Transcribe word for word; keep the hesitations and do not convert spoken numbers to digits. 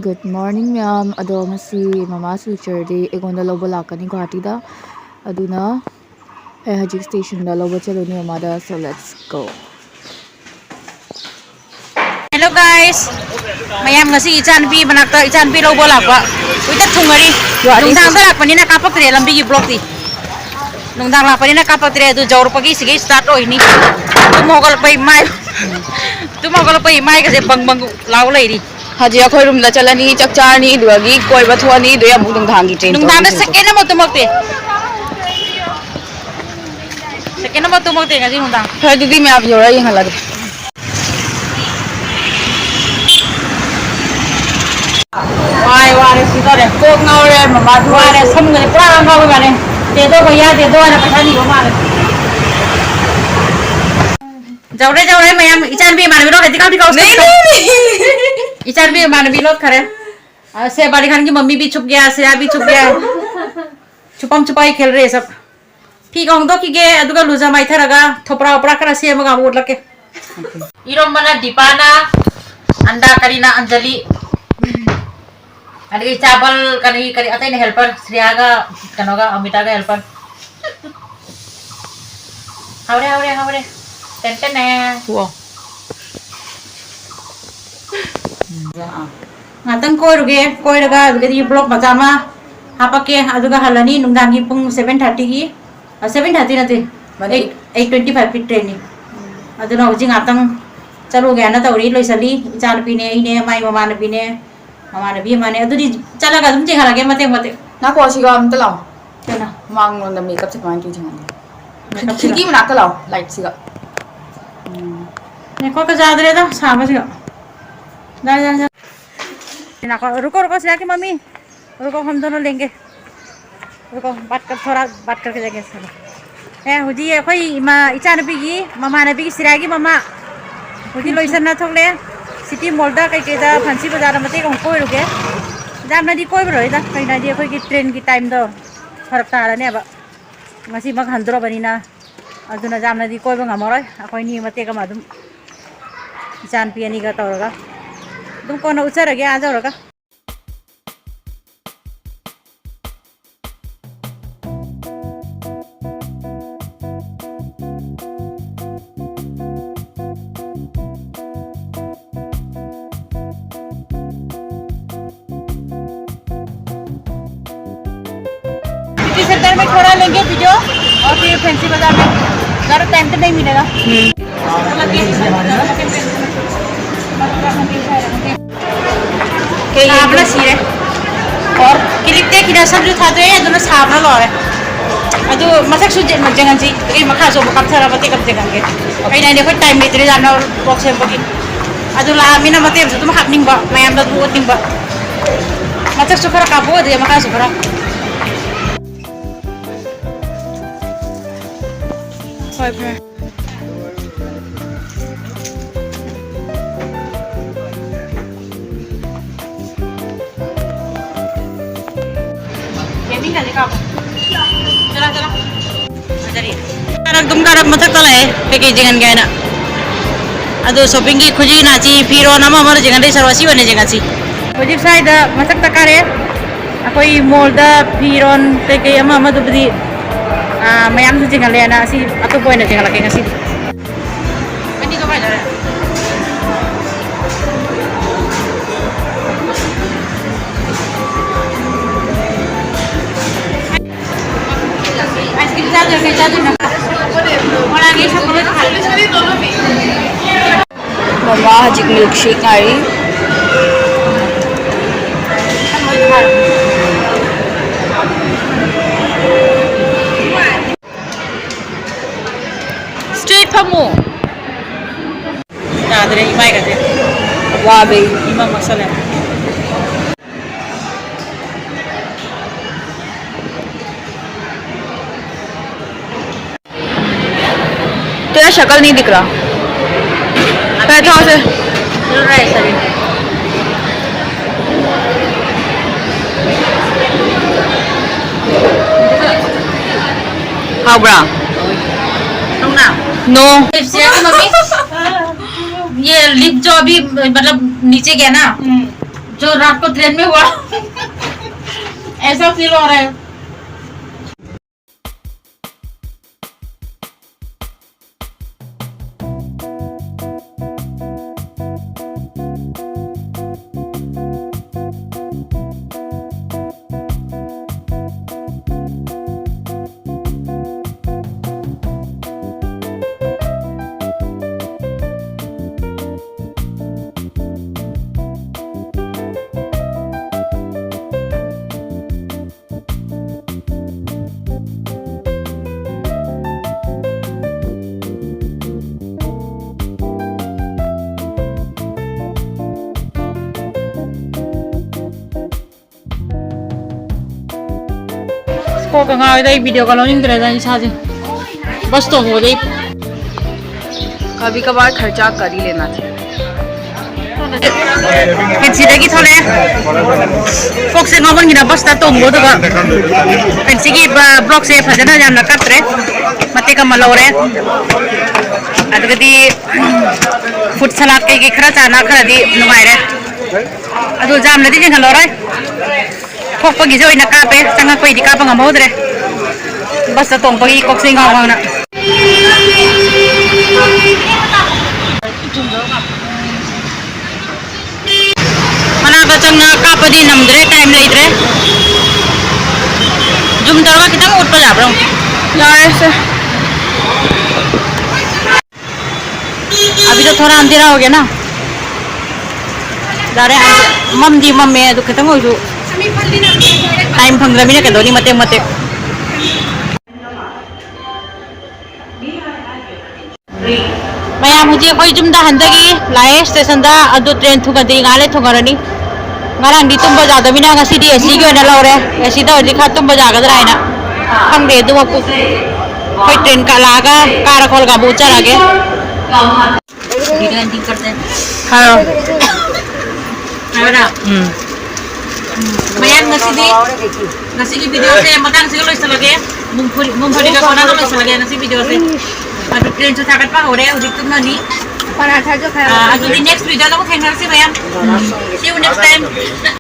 Good morning, ꯃꯌꯥꯝ꯫ ꯑꯗꯣ ꯉꯁꯤ ꯃꯃꯥ ꯁꯤꯜꯆꯔꯗꯤ ꯑꯩꯉꯣꯟꯗ ꯂꯧꯕ ꯂꯥꯛꯀꯅꯤ ꯒꯨꯍꯥꯇꯤꯗ꯫ ꯑꯗꯨꯅ ꯑꯩ ꯍꯧꯖꯤꯛ ꯁ꯭ꯇꯦꯁꯟꯗ ꯂꯧꯕ ꯆꯠꯂꯨꯅꯤ ꯃꯃꯥꯗ꯫ So let's go. Hello guys, ꯃꯌꯥꯝ, ꯉꯁꯤ ꯏꯆꯥꯅꯨꯄꯤ ꯃꯅꯥꯛꯇ ꯏꯆꯥꯅꯨꯄꯤ ꯂꯧꯕ ꯂꯥꯛꯄ꯫ ꯍꯧꯖꯤꯛꯇ ꯊꯨꯡꯉꯔꯤ꯫ ꯒꯨꯍꯥꯇꯤ ꯅꯨꯡꯗꯥꯡꯗ ꯂꯥꯛꯄꯅꯤꯅ ꯀꯥꯞꯄꯛꯇ꯭ꯔꯦ ꯂꯝꯕꯤꯒꯤ vlogꯇꯤ꯫ ꯅꯨꯡꯗꯥꯡ ꯂꯥꯛꯄꯅꯤꯅ ꯀꯥꯞꯄꯛꯇ꯭ꯔꯦ꯫ ꯑꯗꯨ ꯌꯧꯔꯛꯄꯒꯤ ꯁꯤꯒꯩ start ꯑꯣꯏꯅꯤ꯫ ꯇꯨꯝ ꯍꯧꯒꯠꯂꯛꯄꯩ ꯃꯥꯏ ꯇꯨꯝ ꯍꯧꯒꯠꯂꯛꯄꯩ ꯃꯥꯏꯒꯁꯦ ꯕꯪ ꯕꯪ ꯂꯥꯎ ꯂꯩꯔꯤ꯫ ꯍꯧꯖꯤꯛ ꯑꯩꯈꯣꯏ ꯔꯨꯝꯗ ꯆꯠꯂꯅꯤ, ꯆꯥꯛ ꯆꯥꯔꯅꯤ, ꯑꯗꯨꯗꯒꯤ ꯀꯣꯏꯕ ꯊꯣꯛꯑꯅꯤ, ꯑꯗꯨꯗꯩ ꯑꯃꯨꯛ ꯅꯨꯡꯗꯥꯡꯒꯤ ꯇ꯭ꯔꯦꯟ ꯅꯨꯡꯗꯥꯡꯗ ꯇꯧꯗꯣꯏꯅꯤ꯫ Second ꯑꯃ ꯇꯨꯝꯃꯛꯇꯦ꯫ Second ꯑꯃ ꯇꯨꯝꯃꯛꯇꯦ ꯉꯁꯤ ꯅꯨꯡꯗꯥꯡ꯫ ꯐꯔꯦ, ꯑꯗꯨꯗꯤ ꯃꯌꯥꯝ ꯌꯧꯔ ꯌꯦꯡꯍꯜꯂꯒꯦ꯫ ꯋꯥꯔꯦ, ꯋꯥꯔꯦ, ꯁꯤ ꯇꯧꯔꯦ꯫ ꯀꯣꯛ ꯉꯥꯎꯔꯦ, ꯃꯃꯥꯁꯨ ꯋꯥꯔꯦ, ꯁꯝꯒꯁꯦ ꯄꯨꯔꯥ ꯉꯥꯎꯕ ꯃꯥꯜꯂꯦ꯫ ꯇꯦꯗꯣ ꯚꯩꯌꯥ, ꯇꯦꯗꯣ ꯍꯥꯏꯅ ꯄꯩꯁꯥ ꯅꯤꯕ ꯃꯥꯜꯂꯦ꯫ ꯌꯧꯔꯦ, ꯌꯧꯔꯦ ꯃꯌꯥꯝ꯫ ꯏꯆꯥꯅꯨꯄꯤ ꯏꯃꯥꯟꯅꯕꯤ ꯂꯣꯠꯈ꯭ꯔꯦ, ꯇꯤꯀꯧ, ꯇꯤꯀꯧ, ꯇꯤꯀꯧ꯫ ꯏꯆꯥꯅꯨꯄꯤ ꯏꯃꯥꯟꯅꯕꯤ ꯂꯣꯠꯈꯔꯦ꯫ ꯑ, ꯁꯦ ꯕꯥꯂꯤꯈꯥꯟꯒꯤ ꯃꯝꯃꯤ ꯕꯤ ꯆꯨꯞ ꯒꯌꯥ, ꯁꯦ ꯑꯕꯤ ꯆꯨꯞ ꯒꯌꯥ꯫ ꯆꯨꯄꯝ ꯆꯨꯄꯥꯏ ꯈꯦꯜ ꯔꯦ ꯁꯕ꯫ ꯐꯤꯒ ꯍꯣꯡꯗꯣꯛꯈꯤꯒꯦ, ꯑꯗꯨꯒ ꯂꯨꯖ ꯃꯥꯏꯊꯔꯒ ꯊꯣꯄ꯭ꯔꯥ ꯍꯣꯄ꯭ꯔꯥ ꯈꯔ ꯁꯦꯝꯃꯒ ꯑꯃꯨꯛ ꯎꯠꯂꯛꯀꯦ꯫ ꯏꯔꯣꯝꯕꯅ ꯗꯤꯄꯥꯅ, ꯑꯟꯗꯥ ꯀꯔꯤꯅ ꯑꯟꯖꯂꯤ, ꯑꯗꯒꯤ ꯆꯥꯕꯜ ꯀꯔꯤ ꯀꯔꯤ ꯑꯇꯩꯅ helper, ꯁ꯭ꯔꯤꯌꯥꯒ ꯀꯩꯅꯣꯒ ꯑꯃꯤꯇꯥꯒ helper꯫ ꯍꯧꯔꯦ, ꯍꯧꯔꯦ, ꯍꯧꯔꯦ꯫ ꯇꯦꯟ ꯇꯦꯟꯅꯦ꯫ ꯋꯥ꯫ ꯉꯥꯛꯇꯪ ꯀꯣꯏꯔꯨꯒꯦ, ꯀꯣꯏꯔꯒ ꯑꯗꯨꯗꯒꯤ vlog ꯃꯆꯥ ꯑꯃ ꯍꯥꯄꯛꯀꯦ, ꯑꯗꯨꯒ ꯍꯜꯂꯅꯤ ꯅꯨꯡꯗꯥꯡꯒꯤ ꯄꯨꯡ seven thirtyꯒꯤ, ꯑ, seven thirty ꯅꯠꯇꯦ, ꯃꯅꯤ꯫ Eight, eight twenty fiveꯀꯤ trainꯅꯤ꯫ ꯑꯗꯨꯅ ꯍꯧꯖꯤꯛ ꯉꯥꯛꯇꯪ ꯆꯠꯂꯨꯒꯦ ꯍꯥꯏꯅ ꯇꯧꯔꯤ, ꯂꯣꯏꯁꯤꯜꯂꯤ꯫ ꯏꯆꯥꯅꯨꯄꯤꯅꯦ, ꯑꯩꯅꯦ, ꯃꯥꯏ ꯃꯃꯥꯟꯅꯕꯤꯅꯦ, ꯃꯃꯥꯟꯅꯕꯤ ꯑꯃꯅꯦ꯫ ꯑꯗꯨꯗꯤ ꯆꯠꯂꯒ ꯑꯗꯨꯝ ꯆꯦꯟꯈꯠꯂꯛꯀꯦ ꯃꯇꯦꯛ ꯃꯇꯦꯛ꯫ ꯉꯥꯏꯈꯣ, ꯁꯤꯒ ꯑꯝꯇ ꯂꯥꯛꯑꯣ꯫ ꯀꯩꯅꯣ? ꯃꯥꯡꯂꯣꯝꯗ makeupꯁꯦ ꯀꯃꯥꯏꯅ ꯇꯧꯔꯤꯅꯣ ꯌꯦꯡꯍꯟꯒꯦ꯫ Makeupꯁꯤꯔꯣ? ꯈꯤꯇꯪ ꯃꯅꯥꯛꯇ ꯂꯥꯛꯑꯣ, lightꯁꯤꯒ꯫ ꯎꯝ꯫ ꯉꯥꯏꯈꯣ, ꯀꯖꯥꯗ꯭ꯔꯦꯗ, ꯁꯥꯕꯁꯤꯒ꯫ ꯌꯥꯔꯦ, ꯌꯥꯔꯦ, ꯌꯥꯔꯦ꯫ ꯉꯥꯏꯈꯣ, ꯔꯨꯀꯣ, ꯔꯨꯀꯣ, ꯁꯤꯗ ꯀꯤ ꯃꯃꯤ꯫ ꯔꯨꯀꯣ, ꯍꯝ ꯗꯣꯅꯣ ꯂꯦꯡꯒꯦ꯫ ꯔꯨꯀꯣ, ꯕꯥꯠ ꯀꯔ, ꯊꯣꯔꯥ ꯕꯥꯠ ꯀꯔ ꯀꯦ ꯖꯥꯒꯦ, ꯁꯣꯔꯤ꯫ ꯑꯦ, ꯍꯧꯖꯤꯛ ꯑꯩꯈꯣꯏ ꯏꯃꯥ, ꯏꯆꯥꯅꯨꯄꯤꯒꯤ ꯃꯃꯥꯟꯅꯕꯤꯒꯤ ꯁꯤꯔꯥꯒꯤ ꯃꯃꯥ ꯍꯧꯖꯤꯛ ꯂꯣꯏꯁꯟꯅ ꯊꯣꯛꯂꯦ꯫ City Mallꯗ ꯀꯩꯀꯩꯗ, Fancy Bazaarꯗ ꯃꯇꯦꯛ ꯑꯃꯨꯛ ꯀꯣꯏꯔꯨꯒꯦ꯫ ꯌꯥꯝꯅꯗꯤ ꯀꯣꯏꯔꯨꯔꯣꯏꯗ, ꯀꯩꯅꯣ ꯍꯥꯏꯗꯤ ꯑꯩꯈꯣꯏꯒꯤ trainꯒꯤ timeꯗꯣ ꯐꯔꯛ ꯇꯥꯔꯅꯦꯕ꯫ ꯉꯁꯤꯃꯛ ꯍꯟꯗꯣꯔꯕꯅꯤꯅ, ꯑꯗꯨꯅ ꯌꯥꯝꯅꯗꯤ ꯀꯣꯏꯕ ꯉꯝꯃꯔꯣꯏ꯫ ꯑꯩꯈꯣꯏꯅꯤ ꯃꯇꯦꯛ ꯑꯃ ꯑꯗꯨꯝ ꯏꯆꯥꯅꯨꯄꯤ ꯑꯅꯤꯒ ꯇꯧꯔꯒ ꯑꯗꯨꯝ ꯀꯣꯟꯅ ꯎꯠꯆꯔꯒꯦ ꯑꯥ ꯌꯧꯔꯒ꯫ में थोड़ा लेंगे वीडियो और फिर फैंसी बाजार में, ज़्यादा टाइम तो नहीं मिलेगा। ꯀꯩ ꯁꯥꯕꯅ ꯁꯤꯔꯦ꯫ ꯑꯣꯔ ꯀꯤꯂꯤꯛꯇꯦ ꯈꯤꯇ ꯁꯝꯁꯨ ꯊꯥꯗꯣꯛꯑꯦ, ꯑꯗꯨꯅ ꯁꯥꯕꯅ ꯂꯣꯏꯔꯦ꯫ ꯑꯗꯨ ꯃꯊꯛꯁꯨ ꯌꯦꯡ-, ꯌꯦꯡꯍꯟꯁꯤ, ꯑꯗꯨꯒꯤ ꯃꯈꯥꯁꯨ ꯑꯃꯨꯛ ꯀꯥꯞꯊꯔꯒ ꯃꯇꯦꯛ ꯑꯃ ꯌꯦꯡꯍꯟꯒꯦ꯫ ꯑꯩꯅ ꯍꯥꯏꯗꯤ ꯑꯩꯈꯣꯏ ꯇꯥꯏꯝ ꯂꯩꯇ꯭ꯔꯦ ꯌꯥꯝꯅ ꯄꯣꯠ ꯁꯦꯝꯕꯒꯤ꯫ ꯑꯗꯨ ꯂꯥꯛꯑꯃꯤꯅ ꯃꯇꯦꯛ ꯑꯃꯁꯨ ꯑꯗꯨꯝ ꯍꯥꯞꯅꯤꯡꯕ, ꯃꯌꯥꯝꯗ ꯑꯗꯨꯝ ꯎꯠꯅꯤꯡꯕ꯫ ꯃꯊꯛꯁꯨ ꯈꯔ ꯀꯥꯞꯄꯛꯑꯣ, ꯑꯗꯨꯗꯤ ꯃꯈꯥꯁꯨ ꯈꯔ꯫ ꯍꯣꯏ, ꯐꯔꯦ꯫ ꯀꯥꯔꯛ ꯑꯗꯨꯝ ꯀꯥꯔꯛ ꯃꯊꯛꯇ ꯂꯥꯛꯑꯦ, ꯀꯩꯀꯩ ꯌꯦꯡꯍꯟꯒꯦ ꯍꯥꯏꯅ꯫ ꯑꯗꯣ ꯁꯣꯞꯄꯤꯡꯒꯤ ꯈꯨꯖꯤ ꯅꯥꯆꯤ, ꯐꯤꯔꯣꯟ ꯑꯃ ꯑꯃꯅ ꯌꯦꯡꯍꯟꯗꯣꯏ ꯁꯔꯨꯛ ꯑꯁꯤ ꯑꯣꯏꯅ ꯌꯦꯡꯍꯟꯁꯤ꯫ ꯍꯧꯖꯤꯛ ꯁ꯭ꯋꯥꯏꯗ ꯃꯊꯛꯇ ꯀꯥꯔꯛꯑꯦ꯫ ꯑꯩꯈꯣꯏ ꯃꯣꯜꯗ ꯐꯤꯔꯣꯟ ꯀꯩꯀꯩ ꯑꯃ ꯑꯃꯗꯨꯕꯨꯗꯤ, ꯑꯥ, ꯃꯌꯥꯝꯁꯨ ꯆꯤꯡꯍꯜꯂꯦꯅ ꯑꯁꯤ ꯑꯇꯣꯞꯄ ꯑꯣꯏꯅ ꯆꯤꯡꯍꯜꯂꯛꯀꯦ ꯉꯁꯤꯗꯤ꯫ ꯑꯅꯤꯗꯣ ꯀꯥꯏꯗ? ꯑꯥꯏꯁ ꯀ꯭ꯔꯤꯝ ꯆꯥꯗꯣꯏꯔꯣ? ꯀꯩ ꯆꯥꯗꯣꯏꯅꯣ? ꯕꯣꯔꯥꯒꯤ ꯁꯪꯒꯣꯝ ꯂꯣꯏ ꯈꯥꯏ꯫ ꯃꯃꯥ ꯍꯧꯖꯤꯛ ꯃꯤꯜꯛ ꯁꯦꯛ ꯉꯥꯏꯔꯤ꯫ ꯏꯁꯇ꯭ꯔꯦꯠ ꯐꯝꯃꯣ꯫ ꯌꯥꯗ꯭ꯔꯦ, ꯏꯃꯥꯏꯒꯁꯦ꯫ ꯋꯥꯕꯩ꯫ ꯏꯃꯥ ꯃꯛꯁꯜꯂꯦ꯫ तेरा शक्ल नहीं दिख रहा। पैथा से। हाँ ब्रा। नो। ये लिप जो अभी मतलब नीचे गया ना, जो रात को ट्रेन में हुआ, ऐसा फील हो रहा है। ꯀꯣꯛꯀ ꯉꯥꯎꯋꯦꯗ, ꯑꯩ ꯚꯤꯗꯤꯑꯣꯒ ꯂꯧꯅꯤꯡꯗ꯭ꯔꯦꯗ ꯏꯁꯥꯁꯦ꯫ ꯕꯁ ꯇꯣꯡꯕꯗꯩ ꯀꯚꯤ ꯀꯚꯥꯔ ꯈꯔꯆꯥ ꯀꯔꯤ ꯂꯦꯅꯥ ꯊꯤ꯫ ꯁꯤꯗꯒꯤ ꯊꯣꯛꯂꯛꯑꯦ꯫ ꯀꯣꯛꯁꯦ ꯉꯥꯎꯃꯟꯒꯤꯅ ꯕꯁꯇ ꯇꯣꯡꯕ, ꯑꯗꯨꯒ ꯁꯤꯒꯤ ꯕ-, ꯕ꯭ꯂꯣꯛꯁꯦ ꯐꯖꯅ ꯌꯥꯝꯅ ꯀꯠꯇ꯭ꯔꯦ꯫ ꯃꯇꯦꯛ ꯑꯃ ꯂꯧꯔꯦ꯫ ꯑꯗꯨꯒꯗꯤ ꯐꯨꯗ ꯁꯂꯥꯗ ꯀꯩꯀꯩ ꯈꯔ ꯆꯥꯅ ꯈꯔꯗꯤ ꯅꯨꯡꯉꯥꯏꯔꯦ꯫ ꯑꯗꯨ ꯌꯥꯝꯅꯗꯤ ꯆꯤꯡꯍꯜꯂꯔꯣꯏ꯫ ꯊꯣꯛꯄꯒꯤꯁꯨ ꯑꯣꯏꯅ ꯀꯥꯞꯄꯦ, ꯆꯪꯉꯛꯄꯩꯗꯤ ꯀꯥꯞꯄ ꯉꯝꯍꯧꯗ꯭ꯔꯦ꯫ ꯕꯁꯇ ꯇꯣꯡꯕꯒꯤ ꯀꯣꯛꯆꯩ ꯉꯥꯎ ꯉꯥꯎꯅ꯫ ꯃꯅꯥꯛꯇ ꯆꯪꯅ ꯀꯥꯞꯄꯗꯤ ꯅꯝꯗ꯭ꯔꯦ, ꯇꯥꯏꯝ ꯂꯩꯇ꯭ꯔꯦ꯫ ꯖꯨꯝ ꯇꯧꯔꯒ ꯈꯤꯇꯪ ꯎꯠꯄ ꯌꯥꯕ꯭ꯔꯣ? ꯌꯥꯔꯦ ꯁꯦ꯫ ꯑꯕꯤꯗ ꯊꯣꯔꯥ ꯑꯝꯗꯤ ꯔꯥꯎꯒꯦꯅ꯫ ꯌꯥꯔꯦ, ꯃꯝꯗꯤ ꯃꯝꯃꯦ, ꯑꯗꯨ ꯈꯤꯇꯪ ꯑꯣꯏꯁꯨ ꯇꯥꯏꯝ ꯐꯪꯗ꯭ꯔꯃꯤꯅ ꯀꯩꯗꯧꯅꯤ, ꯃꯇꯦꯛ ꯃꯇꯦꯛ꯫ ꯃꯌꯥꯝ ꯍꯧꯖꯤꯛ ꯑꯩꯈꯣꯏ ꯌꯨꯝꯗ ꯍꯟꯗꯒꯤ ꯂꯥꯛꯑꯦ ꯁ꯭ꯇꯦꯁꯟꯗ, ꯑꯗꯨ ꯇ꯭ꯔꯦꯟ ꯊꯨꯡꯉꯗꯤ ꯉꯥꯏꯍꯥꯛ ꯂꯩ ꯊꯨꯡꯉꯔꯅꯤ꯫ ꯉꯔꯥꯡꯗꯤ ꯇꯨꯝꯕ ꯌꯥꯗꯕꯅꯤꯅ ꯉꯁꯤꯗꯤ ꯑꯦ ꯁꯤꯒꯤ ꯑꯣꯏꯅ ꯂꯧꯔꯦ꯫ ꯑꯦ ꯁꯤ ꯇꯧꯔꯗꯤ ꯈꯔ ꯇꯨꯝꯕ ꯌꯥꯒꯗ꯭ꯔꯥ ꯍꯥꯏꯅ꯫ ꯈꯪꯗꯦ ꯑꯗꯨꯃꯛꯄꯨ꯫ ꯑꯩꯈꯣꯏ ꯇ꯭ꯔꯦꯟ ꯀ-, ꯂꯥꯛꯑꯒ ꯀꯥꯔ ꯈꯣꯠꯂꯒ ꯑꯃꯨꯛ ꯎꯠꯆꯔꯛꯑꯒꯦ꯫ ꯍꯥꯏꯔꯣ꯫ ꯍꯥꯏꯔꯣ꯫ ꯎꯝ꯫ ꯃꯌꯥꯝ ꯉꯁꯤꯗꯤ, ꯉꯁꯤꯒꯤ ꯚꯤꯗꯤꯑꯣꯁꯦ ꯃꯇꯥꯡꯁꯤꯒ ꯂꯣꯏꯁꯤꯜꯂꯒꯦ꯫ ꯃꯨꯡꯐꯨꯔꯤ-, ꯃꯨꯡꯐꯨꯔꯤꯒ ꯀꯣꯟꯅꯅ ꯂꯣꯏꯁꯤꯜꯂꯒꯦ ꯉꯁꯤ ꯚꯤꯗꯤꯑꯣꯁꯦ꯫ ꯑꯗꯨ ꯇ꯭ꯔꯦꯟꯁꯨ ꯊꯥꯒꯠꯄ ꯍꯧꯔꯦ, ꯍꯧꯖꯤꯛ ꯇꯨꯝꯃꯅꯤ꯫ ꯑꯥ, ꯑꯗꯨꯗꯤ ꯅꯦꯛꯁ ꯚꯤꯗꯤꯑꯣꯗ ꯑꯃꯨꯛ ꯊꯦꯡꯅꯔꯁꯤ ꯃꯌꯥꯝ꯫ See you next time.